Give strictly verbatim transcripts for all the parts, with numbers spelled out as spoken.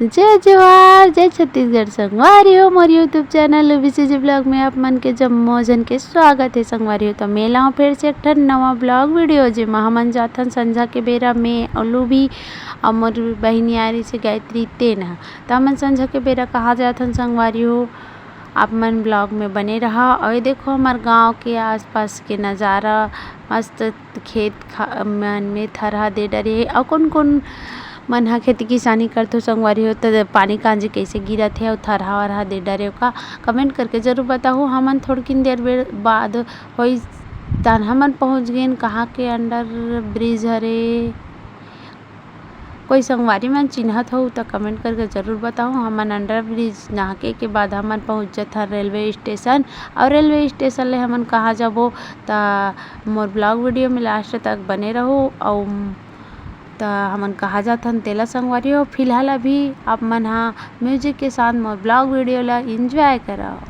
जय जोहार, जय छत्तीसगढ़ संगवारी हो। मोर YouTube चैनल लुभी सीजी ब्लॉग में आप मन के जम्मो झन के स्वागत हे संगवारी हो। तो मैं लाऊं फिर से एक ठन नवा ब्लॉग वीडियो, जेमा हमन जाथन संझा के बेरा में अउ लुभी अउ मोर बहिनी आ रही से गायत्री तेन ह। त हमन संझा के बेरा कहाँ जाथन संगवारी हो, आप मन ब्लॉग में बने रहा। अउ ये देखो हमर गांव के आसपास के नजारा, मस्त खेत खा-, मन में थरहा दे डरे हे। अउ कोन कोन मन ह खेती किसानी करथो संगवारी हो, त पानी कांजी कइसे गिरत हे अउ थरहा वरहा दे डरे ओका कमेंट करके जरूर बताहू। हमन थोड़किन देर बेर बाद होई तान हमन पहुँच गेन कहाँ के अंडर ब्रिज हरे। कोई संगवारी मन चिन्हत हो त कमेंट करके जरूर बताहू। हमन अंडर ब्रिज नहाके के बाद हमन पहुँच जथन रेलवे स्टेशन। अउ रेलवे स्टेशन ले हमन कहाँ जाबो त मोर ब्लॉग वीडियो में लास्ट तक बने रहू। अउ त हमन कहाँ जाथन तेला संगवारी हो। फिलहाल अभी आप मन हा म्यूजिक के साथ मोर ब्लॉग वीडियो ला एंजॉय करव।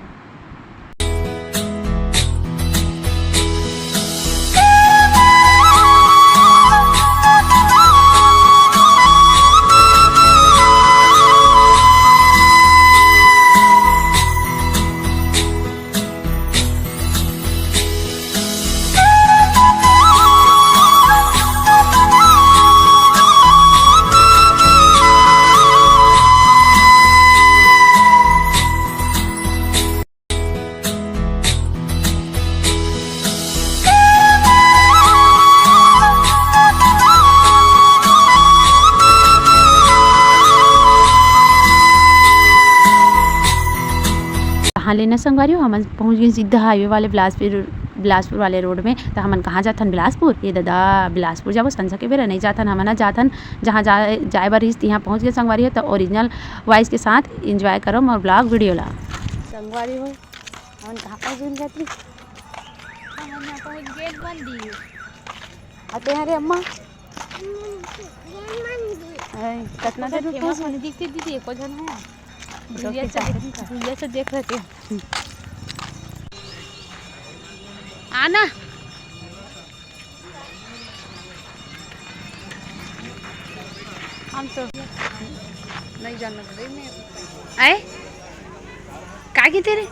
कहाँ लेना संगवारी हो, हमन पहुँच गेन सीधा हाईवे वाले बिलासपुर, बिलासपुर वाले रोड में। त हमन कहाँ जाथन? बिलासपुर। ये दादा, बिलासपुर जाबो? संझा के बेरा नहीं जाथन, हमन ह जाथन जहाँ जाए, जाए बर रहिस, तिहाँ पहुँच गेन संगवारी हो। त ओरिजिनल वॉइस के साथ एंजॉय करो मोर ब्लॉग वीडियो ला। संगवारी हो, हमन कहाँ पहुँच गेन गायत्री? हमन यहाँ पहुँच गेन मंदिर। अउ तें हरे अम्मा? अरे, कतना देर में फेमस पहुँच होने दिखते दीदी, एको झन है। भैया से देख, भैया से देख रहे थे। आना। हम तो नहीं जानना था भाई मैं। आए? का की तेरे?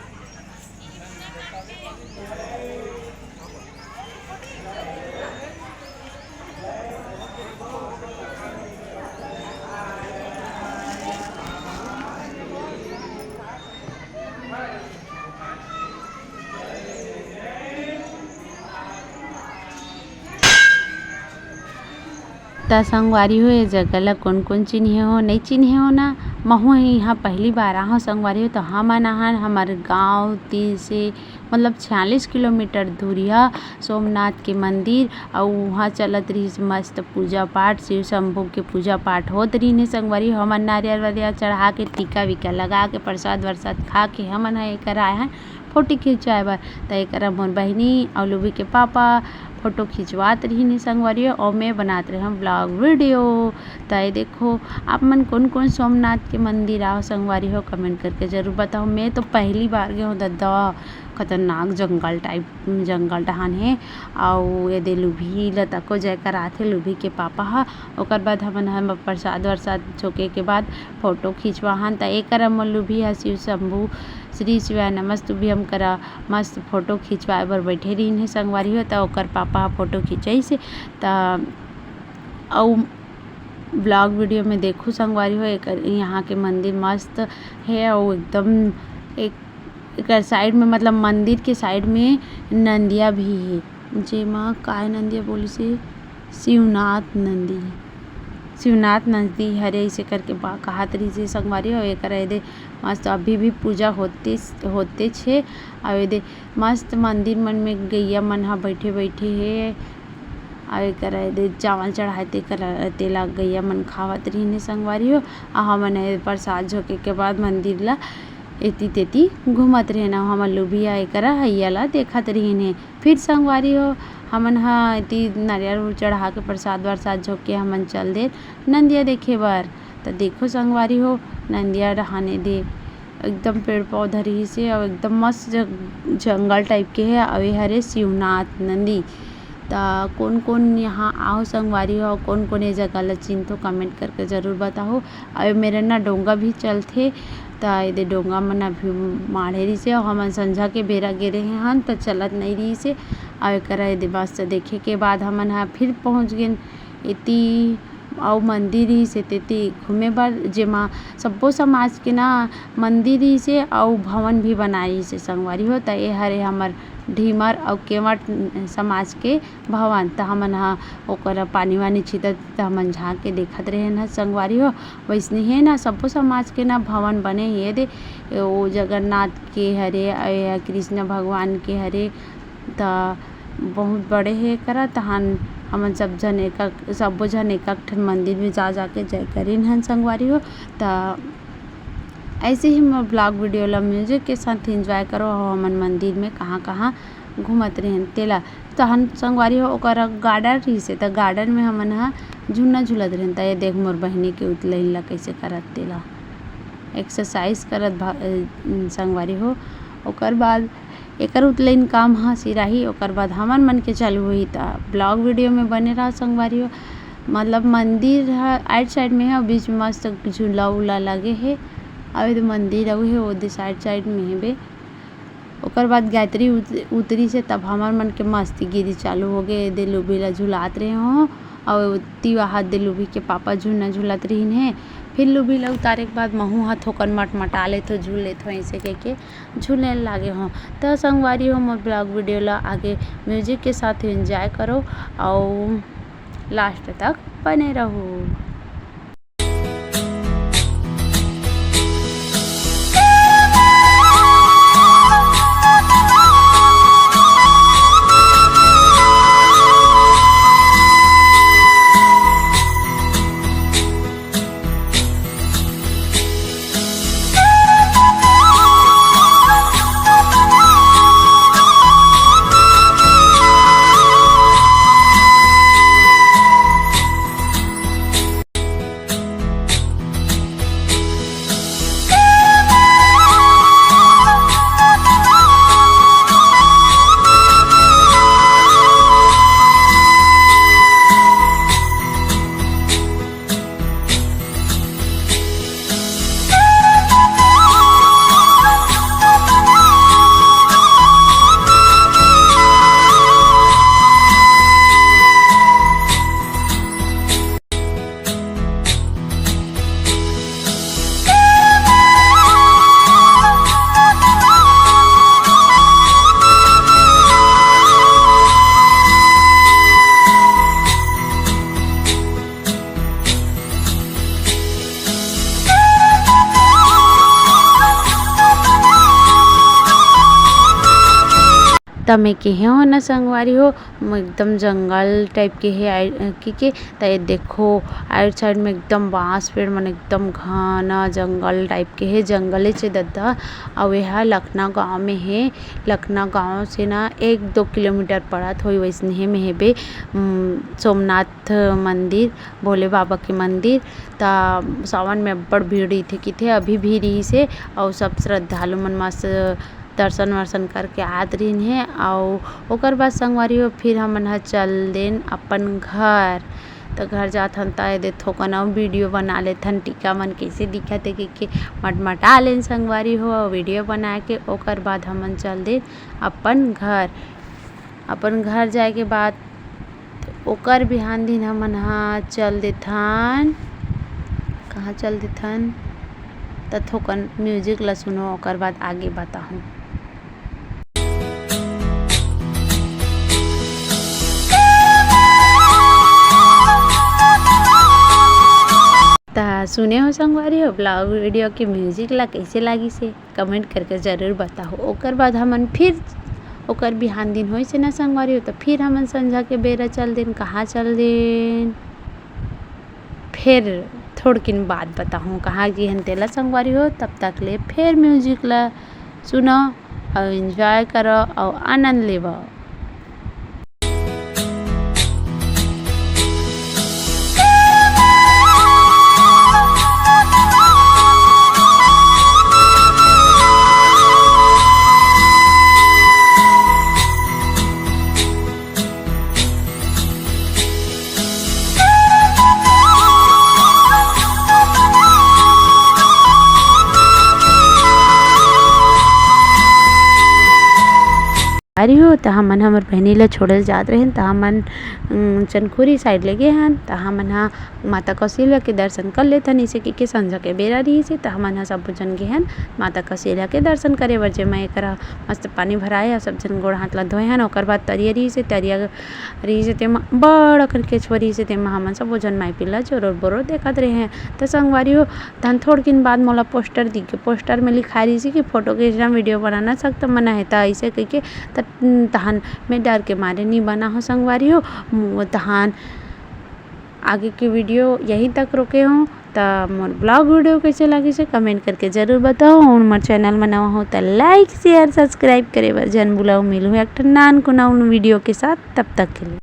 त संगवारी हो, ये जगह ला कोन कोन चिन्हे हो, नई चिन्हे हो ना? महू इहाँ पहली बार आहूँ संगवारी हो। त हमन आहन हमर गाँव तीर से मतलब छियालीस किलोमीटर दूरिहा सोमनाथ के मंदिर, अउ उहाँ चलत रहिस मस्त पूजा पाठ, शिव शंभू के पूजा पाठ होत रहिन हे संगवारी। हमन नारियल वारियल चढ़ा के, टीका वीका लगा के, प्रसाद वरसाद खा के हमन ह एकर आए हन फोटो खिंचवाए बर। त एकरा मोर बहिनी अउ लुबी के पापा फोटो खिंचवात रहिन हे संगवारी, अउ मैं बनात रहेंव ब्लॉग वीडियो। त ये देखो, आप मन कोन कोन सोमनाथ के मंदिर आओ संगवारी हो, कमेंट करके जरूर बताओ। मैं तो पहली बार गए हूँ दद्दा, खतरनाक जंगल टाइप, जंगल डहान हे। अउ ये दे लुभी ल तको जय करात हे लुभी के पापा ह। ओकर बाद हमन ह प्रसाद वरसाद झोंके के बाद फोटो खिंचवाहन। त एकर मोर लुभी ह शिव शंभू श्री शिवाय नमस्तुभ्यम करा मस्त फोटो खिंचवाए बर बैठे रहिन हे संगवारी हो। त ओकर पापा ह फोटो खिंचाइस हे। त अउ ब्लॉग वीडियो में देखू संगवारी हो, एकर यहाँ के मंदिर मस्त हे अउ एकदम एक, एकर साइड में, मतलब मंदिर के साइड में नंदिया भी हे, जेमा काय नंदिया बोलिस हे, शिवनाथ नंदी, शिवनाथ नंदी हरे, ऐसे करके बा-, कहात रहिस हे संगवारी हो। एकर एदे मस्त अभी भी पूजा होते, होते छे। अउ एदे मस्त मंदिर मन में गैया मन ह बैठे बैठे हे। अउ एकरा एदे चावल चढ़ाए तेकर, तेला गैया मन खावत रहिन हे संगवारी हो। अउ हमन ए प्रसाद झोंके के बाद मंदिर ला एती तेती घूमत रहिन। अउ हमर लुभिया एकरा हैया ला देखत रहिन हे। फिर संगवारी हो, हमन ह एती नरियर चढ़ा के प्रसाद वरसाद झोंक के हमन चल दे नंदिया देखे बर। त देखो संगवारी हो, नंदिया डहाने दे एकदम पेड़ पौधा रहिस हे अउ एकदम मस्त जग-, जंगल टाइप के हे। अउ ए हरे शिवनाथ नंदी। त कोन कोन यहाँ आहो संगवारी हो, कोन कोन ये जगह ला चिन्हथो, comment करके जरूर बताहो। अउ मेर ना डोंगा भी चलथे, त एदे डोंगा मन अभी माढ़े रहिसे, अउ हमन संझा के बेरा गे रहे हन, त चलत नइ रहिसे। अउ एकरा एदे मस्त देखे के बाद हमन ह फिर पहुँच गेन एती, अउ मंदिर रहिसे तेती घूमे बर, जेमा सब्बो समाज के ना मंदिर रहिसे अउ भवन भी बनाए रहिसे संगवारी हो। त ए हरे हमर ढीमर अउ केवट समाज के भवन। त हमन ह ओकर पानी वानी छीतत, त हमन झांक के देखत रहेन ह संगवारी हो। वइसने हे ना सब्बो समाज के ना भवन बने हे दे, ओ जगन्नाथ के हरे, ए कृष्ण भगवान के हरे, त बहुत बड़े हे एकरा। तहन हमन सब झन एक, सब्बो झन एक, एक ठन मंदिर में जा, जा के जय करिन हन संगवारी हो। त ऐसे ही मोर vlog video ला music के साथ enjoy करो, अउ हमन मंदिर में कहाँ, कहाँ घूमत रहेन तेला। तहन संगवारी हो, ओकर garden रहिसे, त garden में हमन ह झूलना झूलत रहेन। त ये देख मोर बहिनी के उतलैन ला कइसे करत तेला, exercise करत भा-, ए, संगवारी हो। ओकर बाद एकर उतलैन काम ह सिराही, ओकर बाद हमन मन के चालू होही। त vlog video में बने रहा संगवारी हो। मतलब मंदिर ह आइट side में हे, अउ बीच में मस्त झूला उला लगे हे, अउ एदे मंदिर अउ हे, ओदे side, side में हेबे। ओकर बाद गायत्री उत-, उतरिसे, तब हमर मन के मस्ती गिरी चालू होगे। एदे लुभी ला झुलात रहे हो, अउ तिवा हाथ दे लुभी के पापा झूलना झुलत रहिन हे। फिर लुभी ला उतारे के बाद महू ह थोकन मटमटा लेथो, झूल लेथो, ऐसे कहिके झूले लागे हो। त संगवारी हो, मोर vlog video ला आगे music के साथ enjoy करो, अउ last तक बने रहो। त मैं केहे हो ना संगवारी हो, म-, एकदम जंगल type के हे, आइ-, के, के, त ये देखो, आइट side में एकदम बांस पेड़ मन, एकदम घना जंगल type के हे, जंगले चे दद्दा। अउ ये ह लखना गांव में हे। लखना गांव से ना एक दो किलोमीटर पड़त होई, वैसने में हेबे, उम, सोमनाथ मंदिर, भोले बाबा के मंदिर। त सावन में अब्बड़ भीड़ रहिथे किथे, अभी भी रहिसे, अउ सब श्रद्धालु मन मस्त दर्शन वर्शन करके आत रहिन हे। अउ ओकर बाद संगवारी हो, फिर हमन ह चल देन अपन घर। त घर जाथन त एदे थोकन अउ video बना लेथन, टीका मन कइसे दिखत हे कहिके मटमटा लेन संगवारी हो, अउ video बना के ओकर बाद हमन चल देन अपन घर। अपन घर जाए के बाद ओकर बिहान दिन हमन ह चल देथन। कहाँ चल देथन? त थोकन music ला सुनो, ओकर बाद आगे बताहूँ। त सुने हो संगवारी हो, vlog video के music ला कइसे लागिस हे? Comment करके जरूर बताओ। ओकर बाद हमन फिर, ओकर बिहान दिन होइस हे ना संगवारी हो, त फिर हमन संझा के बेरा चल देन। कहाँ चल देन, फिर थोड़किन बाद बताहूँ कहाँ गे हन तेला संगवारी हो। तब तक ले फिर music ला सुनो अउ enjoy करो अउ आनंद लेवो। अरे हो, त हमन हमर बहिनी ला छोड़े ल जात रहेन, त हमन, उम, चनखुरी side ले गे हन। त हमन ह माता कौशल्या के दर्शन कर लेथन, इसे कहिके संझा के बेरा रहिस हे। त हमन ह सबो झन गे हन माता कौशल्या के दर्शन करे बर, जेमा एकरा मस्त पानी भराए हे, सब झन गोड़ हाथ ला धोए हन। ओकर बाद तरिया रहिस हे, तरिया रहिस हे, तेमा बड़ अकन केचुआ रहिस हे, तेमा हमन सबो झन माई पिल्ला चोरोर बोरोर देखत रहे हन। त संगवारी हो, तहन थोड़किन बाद मोला poster दिख गे। Poster में लिखाए रहिस हे कि photo खींचना, video बनाना सख्त मना है। त अइसे कहिके त, तहन मैं डर के मारे नी बना हो संगवारी हो। मु-, तहन आगे के video यहीं तक रोके हो। त मोर vlog video कइसे लागिस हे comment करके जरूर बताओ। अउ मोर channel में नवा हो त like, share, subscribe करे बर झन भुलाओ। मिलहूँ एक ठन नानकुन video के साथ, तब तक के लिए।